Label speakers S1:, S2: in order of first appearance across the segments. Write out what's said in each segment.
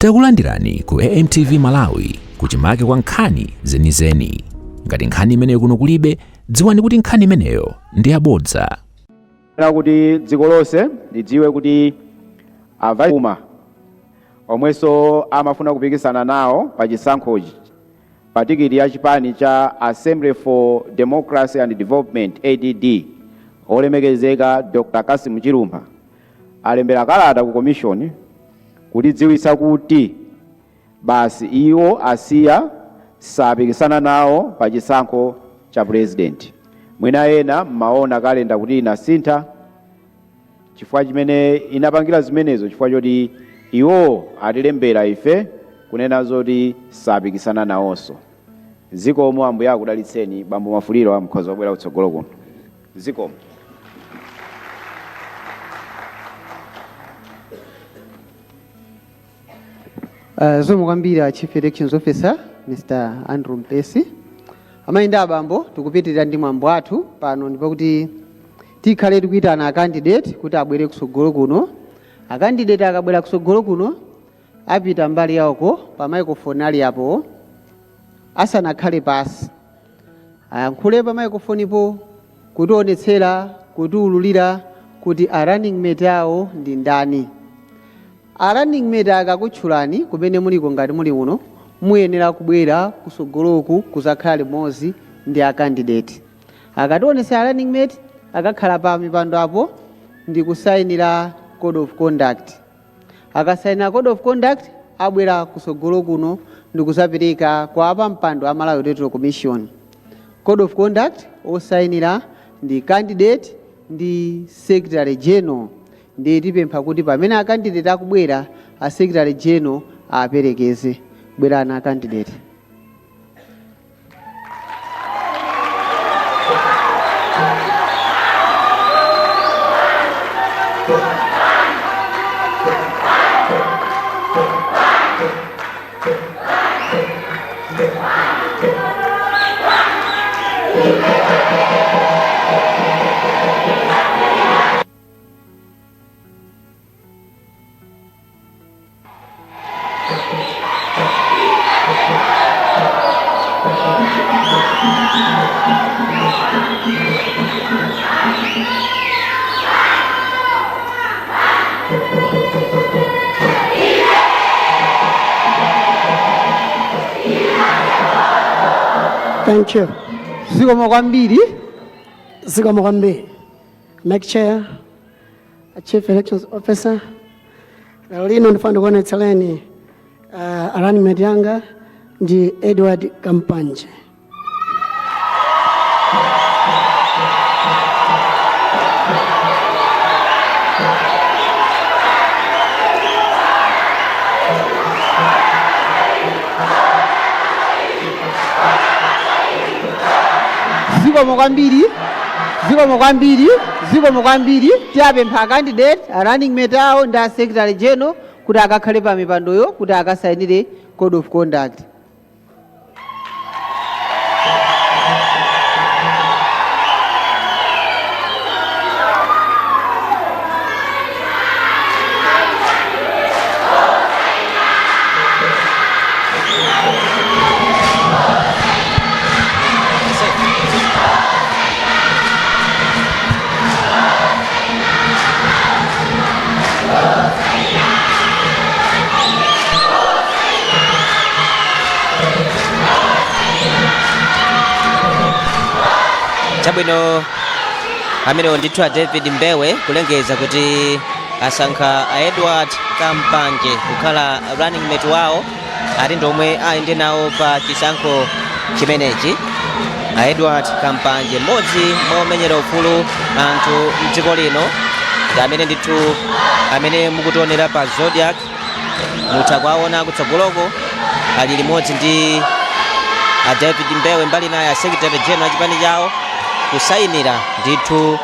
S1: Takulandirani ku AMTV Malawi kuchimake kwa nkhani zenizeni. Ngati nkhani imeneyo kuno kulibe, dziwani kuti nkhani imeneyo ndi yabodza.
S2: Na kuti dziko lonse lidziwe kuti avuma omwenso amafuna kupikisana nawo pa chisankhochi pa tikiti ya chipani cha Assembly for Democracy and Development, ADD, olemekezeka Dr. Kasim Chilumpha alembera kalata ku commission kutidziwitsa kuti basi iwo asiya, sapikisana nawo pa chisankho cha president. Mwina ena mmaona kalenda kuti inasintha. Chifukwa chimene inapangira zimenezo, chifukwa choti iwo atilembera ife kunena zoti sapikisana nawonso. Zikomo, Ambuye akudalitseni. Bambo Mafuliro, amkhoza kubwera kutsogolo kuno. Zikomo.
S3: Zikomo kwambiri a Chief Elections Officer Mr. Andrew Mpesi. Amayi ndi abambo, tikupitirira ndi mwambo athu pano, ndipo kuti tikhale tikuyitana a candidate kuti abwere kusogolo kuno. A candidate akabwera kusogolo kuno, apita mbali yawoko pa microphone ali apo, asanakhale pasi ayankhule pa microphone po kutionetsera, kutiululira kuti a running mate awo ndi ndani. A running mate akakutchulani kumene muliko, ngati muli uno, muyenera kubwera kusogoloku kuzakhala limodzi ndi a candidate. Akationetsa a running mate, akakhala pa mipando apo ndi kusayinira code of conduct. Akasayinira code of conduct, abwera kusogolo kuno ndi kuzapereka kwa apampando a Malawi Electoral Commission. Code of conduct osayinira ndi candidate ndi secretary general. Ndiye tipempha kuti pamene a candidate akubwera, a secretary general aperekeze. Bwerani a candidate.
S4: Thank you.
S3: Zikomo kwambiri.
S4: Zikomo kwambiri. MEC Chair, Chief Elections Officer, lero lino ndifuna ndikuonetsereni running mate yanga ndi Edward Kampanje.
S3: Zikomo kwambiri, zikomo kwambiri, zikomo kwambiri. Tiyapempha candidate, a running mate awo ndi a secretary general kuti akakhale pa mipandoyo kuti akasayinire code of conduct.
S5: Chabwino, amenewo ndithu a David Mbewe kulengeza kuti asankha a Edward Kampanje kukhala running mate wawo, ati ndi omwe ayende nawo pa chisankho chimenechi. A Edward Kampanje, mmodzi mwa omenyera ufulu anthu mdziko lino, ndi amene ndithu amene mukutionera pa Zodiak mutha kuwaona kutsogoloko ali limodzi ndi a David Mbewe, mbali naye a secretary general a chipani chawo, kusayinira ndithu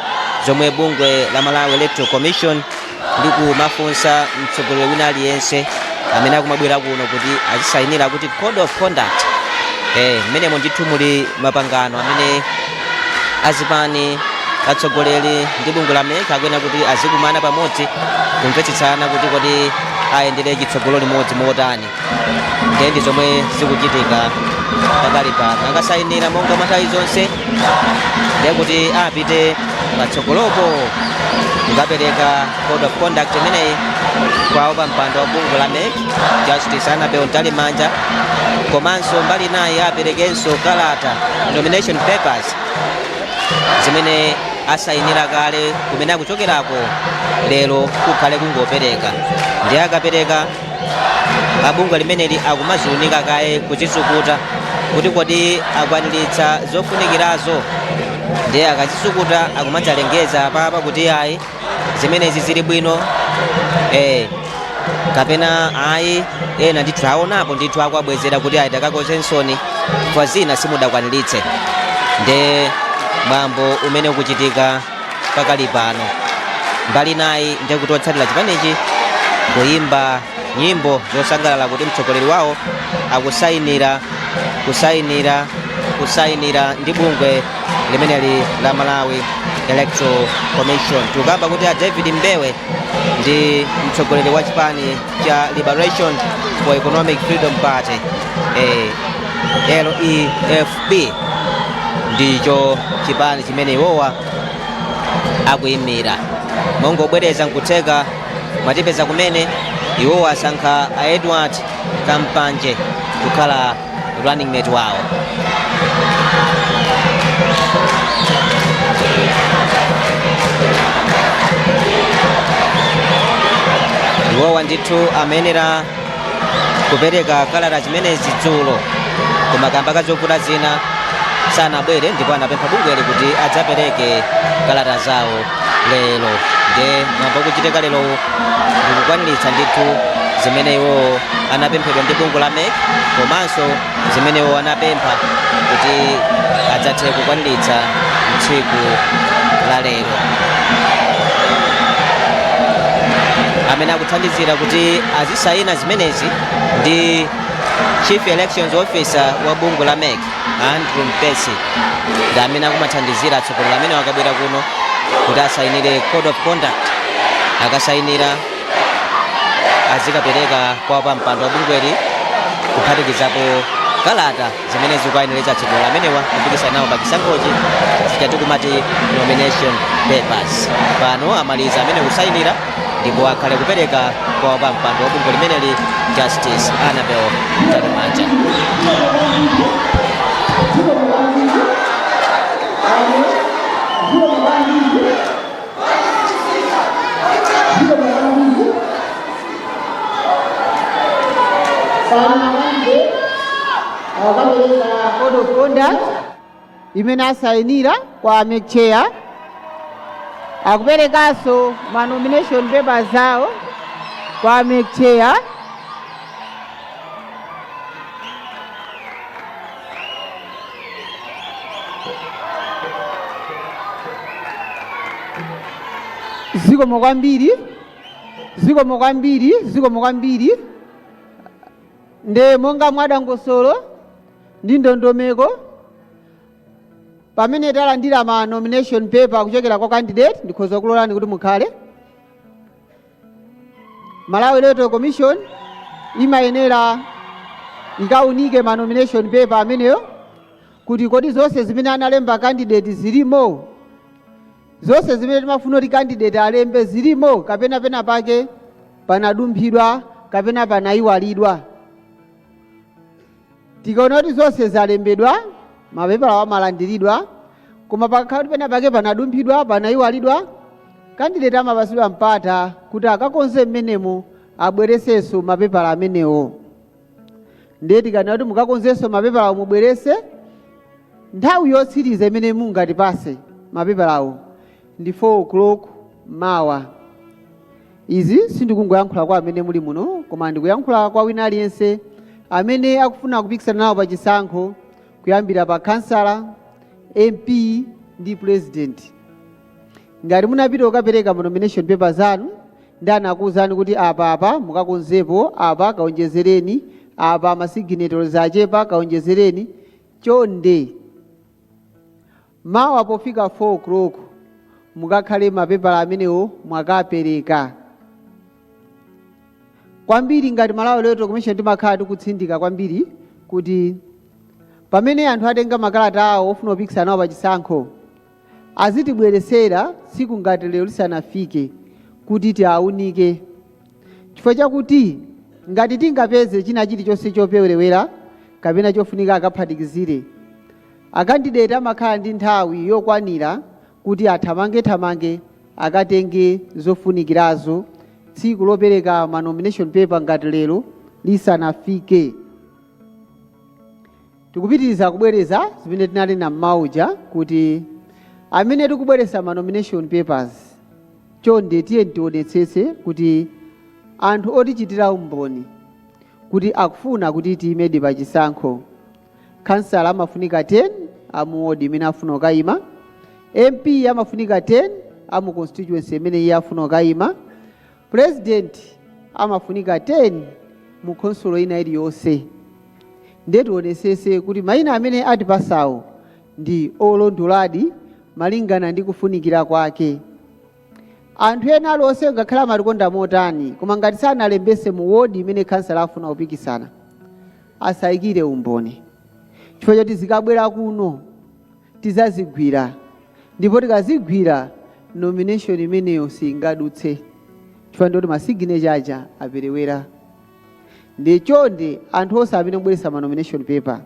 S5: zomwe bungwe la Malawi Electoral Commission likumafunsa mtsogoleri wina aliyense amene akumabwera kuno kuti azisayinira kuti code of conduct. Mmenemo ndithu muli mapangano amene azipani, atsogoleri ndi bungwe la MEC akuyenera kuti azikumana pamodzi kumvetsetsana kuti kodi Ayendere chitsogolo limodzi motani? Ndiye ndi zomwe zikuchitika pakali pano. Akasayinira monga mwa zonse, ndiye kuti apite patsogolopo kukapereka code of conduct imeneyi kwa wapampando wa bungwe la MEC, Justice Annabel Mtalimanja. Komanso mbali inayi aperekenso kalata, nomination papers, zimene asayinira kale kumene akuchokerako. Lero kukhale kungopereka. Ndiye akapereka, abungwe limeneli akumaziunika kaye, kuzizukuta kuti kodi akwaniritsa zofunikirazo. Ndiye akazisukuta akumadzalengeza apapa kuti ayi, zimenezi zili bwino, kapena ayi. Ena ndithu aonapo ndithu akuabwezera kuti ayi, takakonzensoni kwa zina simudakwaniritse. Nde mwambo umene ukuchitika pakali pano. Mbali nayi ndekuti otsatira chipanichi kuyimba nyimbo zosangalala kuti mtsogoleri wawo akusayinira, kusayinira, kusayinira ndi bungwe limeneli la Malawi Electoral Commission. Tikukamba kuti a David Mbewe ndi mtsogoleri wa chipani cha Liberation for Economic Freedom Party, LEFP, ndicho chipani chimene iwowa akuyimira. Mongobwereza, nkutheka mwatipeza kumene, iwowa asankha a Edward Kampanje kukhala running mate wawo. Iwowa ndithu amayenera kupereka kalata zimenezi dzulo, koma kamba kazovuta zina sanabwere, ndipo anapempha bungweli kuti adzapereke kalata zawo lero. Nde mwambo kuchitika lero ndikukwaniritsa ndithu zimene iwo anapemphedwa ndi bungwe la MEC, komanso zimene iwo anapempha kuti adzathe kukwaniritsa tsiku la lero. Amene akuthandizira kuti azisayina zimenezi ndi Chief Elections Officer wa bungwe la MEC, Andrew Mpesi, ndi amene akumathandizira atsogoleri amene akabwera kuno kuti asayinire code of conduct. Akasayinira azikapereka kwa wapampando wa bungweli, kuphatikizapo kalata zimene zikuyenereza atsogoleri amenewa kupikisana nawo pa chisankhochi, zija tikumati nomination papers. Pano amaliza amene kusayinira, ndipo akhale kupereka kwa wapampando wa bungwe limeneli, Justice Annabel Mtalimanja.
S3: Akapereka code of conduct imene asayinira kwa MEC chair, akuperekanso ma nomination papers zawo kwa MEC chair. Zikomo kwambiri, zikomo kwambiri, zikomo kwambiri. Nde monga mwadongosolo ndi ndondomeko, pamene talandira ma nomination paper kuchokera kwa candidate, ndikhoza kulolani kuti mukhale. Malawi Electoral Commission imayenera ikaunike ma nomination paper ameneyo kuti kodi zonse zimene analemba candidate zilimo, zonse zimene timafuna kuti candidate alembe zilimo, kapena pena pake panadumphidwa kapena panayiwalidwa. Tikaona kuti zonse zalembedwa, mapepala amalandiridwa. Koma pakakhala kuti pena pake panadumphidwa, panayiwalidwa, candidate amapasidwa mpata kuti akakonze mmenemo, abweresenso mapepala amenewo. Ndiye tikanena kuti mukakonzenso mapepalawo, mubwerese, nthawi yotsiriza imene mungatipase mapepalawo ndi 4 o'clock mawa. Izi sindikungoyankhula kwa amene muli muno, koma ndikuyankhula kwa wina aliyense amene akufuna kupikisana nawo pa chisankho, kuyambira pa kansala, MP ndi president. Ngati munapita kukapereka ma nomination paper zanu ndi anakuwuzani kuti apa, apa mukakonzepo, apa kaonjezereni, apa ma signatories achepa, kaonjezereni, chonde mawa pofika 4 o'clock mukakhale mapepala amenewo mwakapereka. Kwambiri ngati Malawi Electoral Commission timakhala tikutsindika kwambiri kuti pamene anthu atenga makalata awo ofuna kupikisana nawo pachisankho, azitibweresera tsiku ngati lero lisanafike kuti tiaunike, chifukwa chakuti ngati tingapeze china chilichonse choperewera kapena chofunika akaphatikizire, a candidate amakhala ndi nthawi yokwanira kuti athamangethamange akatenge zofunikirazo tsiku lopereka ma nomination paper ngati lero lisanafike. Tikupitiriza kubwereza zimene tinanena mmauja kuti amene tikubweresa ma nomination papers, chonde tiye tionetsetse kuti anthu otichitira umboni kuti akufuna kuti tiyimedi pachisankho, kansala amafunika 10 amu ward imene afuna kukayima, MP amafunika 10 amu constituency imene iye afuna kukayima, president amafunika 10 mu khonsolo ina iliyonse. Ndiye tionetsetse kuti mayina amene atipasawo ndi olondoladi malingana ndi kufunikira kwake. Anthu ena aliwonse, ngakhale amatikonda motani, koma ngati sanalembese mu wodi imene kansala afuna kupikisana, asayikire umboni, chifukwa choti zikabwera kuno tizazigwira, ndipo tikazigwira nomination imeneyo singadutse, chifukwa ndoti ma signature aja aperewera. Ndi chonde anthu onse amene mubweresa ma nomination paper,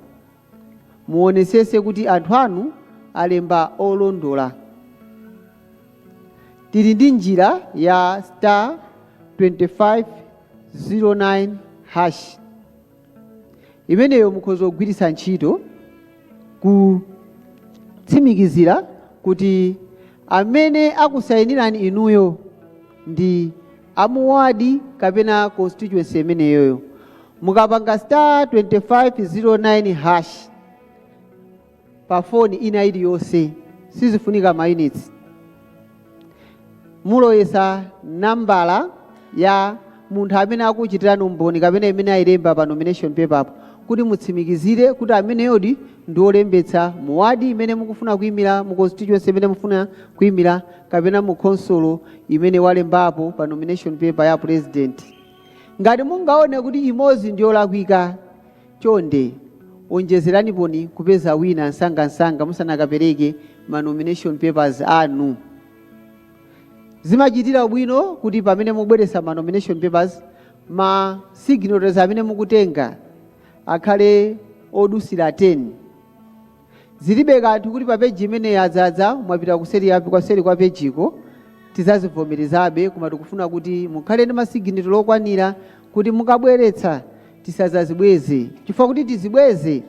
S3: muonesese kuti anthu anu alemba olondola. Tili ndi njira ya *2509# imeneyo mukhoza kugwiritsa ntchito kutsimikizira kuti amene akusayinirani inuyo ndi amuwadi kapena constituency imeneyoyo. Mukapanga *2509# pa foni ina iliyonse, sizifunika ma units, mulowesa nambala ya munthu amene akuchitirani umboni kapena imene ayilemba pa nomination paper kuti mutsimikizire kuti ameneyodi ndi olembetsa mu wadi imene mukufuna kuyimira, mu constituency imene mufuna kuyimira, kapena mu khonsolo imene walembapo pa nomination paper ya president. Ngati mungaone kuti imodzi ndi yolakwika, chonde onjezeraniponi kupeza wina msangamsanga musanakapereke ma nomination papers anu. Zimachitira bwino kuti pamene mubweresa ma nomination papers, ma signatories amene mukutenga akhale odusira 10. Zilibe kanthu kuti pa peji imene yadzadza, mwapita kuseri yapi, kwaseri kwa pejiko, tizazivomerezabe, koma tikufuna kuti mukhale ndi ma signatory okwanira kuti mukabweretsa tisazazibweze, chifukwa kuti tizibweze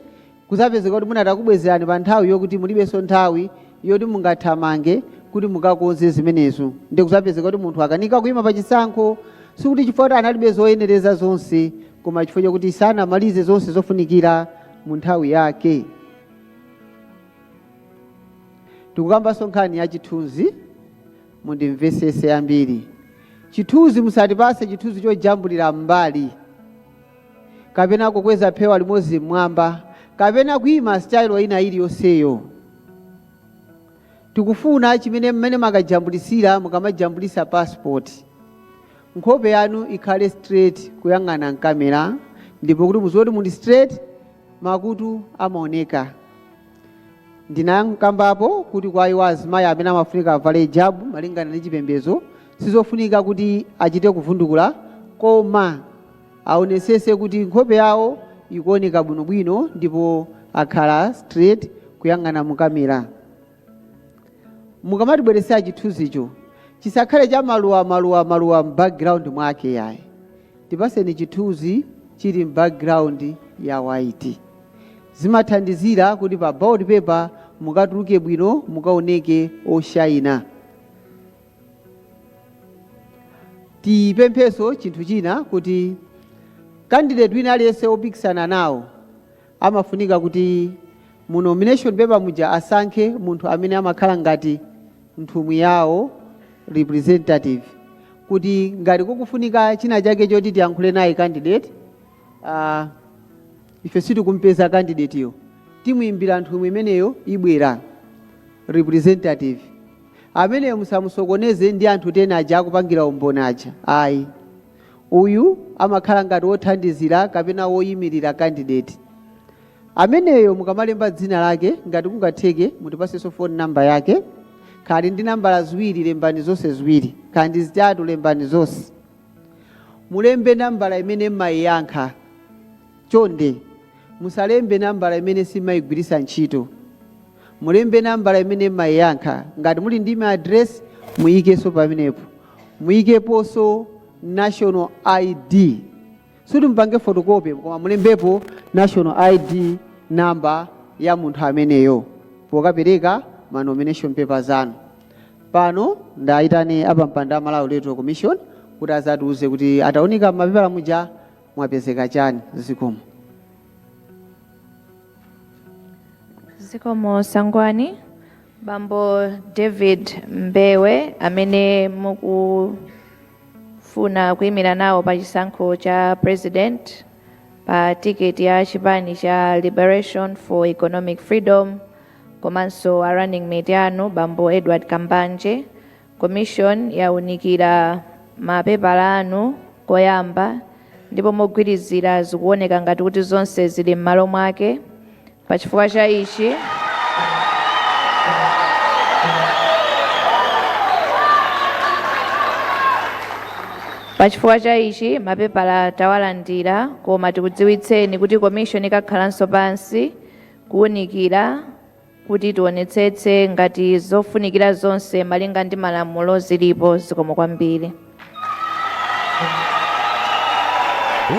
S3: kuzapezeka kuti munatakubwezerani pa nthawi yokuti mulibenso nthawi yoti mungathamange kuti mukakonze zimenezo, ndi kuzapezeka kuti munthu akanika kuyima pa chisankho, sikuti chifukwa kuti analibe zoyenereza zonse, koma chifukwa chokuti sanamalize zonse zofunikira mu nthawi yake. Tikukambanso nkhani ya chithunzi. Mundimvesese ambiri, chithunzi musatipase chithunzi chojambulira mbali kapena kukweza phewa limodzi mmwamba kapena kuyima style ina iliyonseyo. Tikufuna chimene mmene makajambulisira, mukamajambulisa passport, nkhope yanu ikhale straight kuyang'ana mkamera, ndipo kuti muziwe kuti muli straight, makutu amaoneka. Ndinakambapo kuti kwa iwo azimayi amene amafunika avale hijabu malingana ndi chipembedzo, sizofunika kuti achite kuvundukula, koma aonesese kuti nkhope yawo ikuoneka bwinobwino ndipo akhala straight kuyang'ana mukamera. Mukamatibweresera chithunzicho, chisakhale cha maluwa maluwa maluwa m'background mwake, yayi. Tipaseni chithunzi chili m'background ya white. Zimathandizira kuti pa ballot paper mukatuluke bwino, mukaoneke oshayina. Tipempheso chinthu china kuti candidate wina aliyense wopikisana nawo amafunika kuti mu nomination paper muja asankhe munthu amene amakhala ngati nthumwi yawo, representative, kuti ngati kukufunika china chake choti tiyankhule naye candidate, ife sitikumpeza candidate yo, timuyimbira nthumwi imeneyo, ibwera representative ameneyo. Musamusokoneze ndi anthu 10 aja akupangira umboni aja, ayi. Uyu Amakhala ngati wothandizira kapena woyimirira candidate ameneyo. Mukamalemba dzina lake, ngati kungatheke, mutipasenso phone number yake. Khali ndi nambala ziwiri, lembani zonse ziwiri. Khali ndi zitatu, lembani zonse. Mulembe nambala imene mmayiyankha. Chonde musalembe nambala imene simayigwiritsa ntchito, mulembe nambala imene mmayiyankha. Ngati muli ndi email address, muyikenso pamenepo. Muyikeponso national ID. Suti mupange photocopy, koma mulembepo national ID number ya munthu ameneyo pokapereka ma nomination papers anu. Pano ndayitane apampando a Malawi Electoral Commission kuti azatiuze kuti ataunika mapepala muja mwapezeka chani. Zikomo.
S6: Zikomo, Sangwani. Bambo David Mbewe, amene mukufuna kuyimira nawo pa chisankho cha president pa tiketi ya chipani cha Liberation for Economic Freedom, komanso a running mate anu Bambo Edward Kambanje, commission yawunikira mapepala anu koyamba, ndipo mogwirizira zikuoneka ngati kuti zonse zili m'malo mwake. Pachifukwa cha ichi, mapepala tawalandira, koma tikudziwitseni kuti commission ikakhalanso pansi kuwunikira kuti tionetsetse ngati zofunikira zonse malinga ndi malamulo zilipo. Zikomo kwambiri.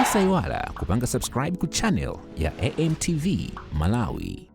S1: Osayiwala kupanga subscribe ku channel ya AMTV Malawi.